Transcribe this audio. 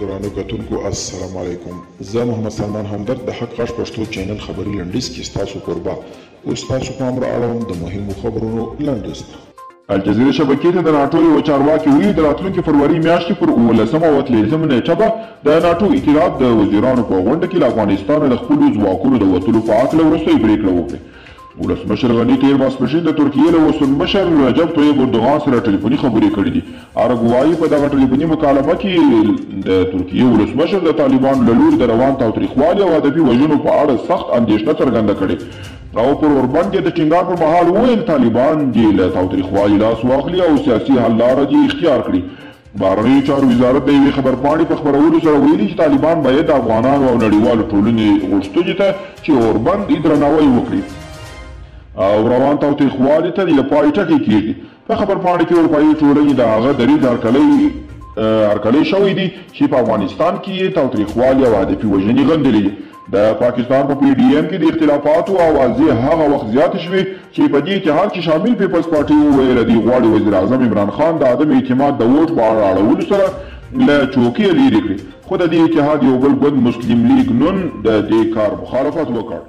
ګرانو کتونکو السلام علیکم. زه محمد سلمان همدرد د حق غږ پښتو چینل خبري لنډیز کې ستاسو کوربه اوس ستاسو پام را اړوم د مهمو خبرونو لنډیز ته. الجزیره شبکې ته د ناټو یوه چارواکي ویلي، د راتلونکې فروري میاشتې پر 17 او 18 نېټه به د ناټو ائتلاف د وزیرانو په غونډه کې له افغانستانه د خپلو ځواکونو د وتلو په هکله وروستۍ پرېکړه وکړي. ولسمشر غني تېر ماسپښین د ترکیې له ولسمشر رجب طیب اردوغان سره ټلیفوني خبرې کړې دي. ارګ وايي، په دغه ټلیفوني مکالمه کې د ترکیې ولسمشر د طالبانو له لوري د روان تاوتریخوالي او هدفي وژنو په اړه سخت اندېښنه څرګنده کړې او پر اوربند یې د ټینګار پر مهال وویل، طالبان دې له تاوتریخوالي لاس واخلي او سیاسي حل لاره دې اختیار کړي. بهرنیو چارو وزارت د یوې خبرپاڼې په خپرولو سره ویلي چې طالبان باید د افغانانو او نړیوالو ټولنې غوښتنې ته چې اوربند یې درناوی وکړي او روان تاوتریخوالي ته د پای ټکی کېږدي. په خبرپاڼه کې اروپایي ټولنې د هغه دریځ هرکلی شوی دی چې په افغانستان کې یې تاوتریخوالي او هدفي وژنې غندلې دي. د پاکستان په پي ډي ایم کې د اختلافاتو اوازې هغه وخت زیاتې شوې چې په دې اتحاد کې شامل پیپلز پارټي وویل، دوی غواړي وزیراعظم عمران خان د عدم اعتماد د ووټ په اړه اړولو سره له چوکۍ لیرې کړي، خو د دې اتحاد یو بل ګوند مسلم لیګ نون د دې کار مخالفت وکړ.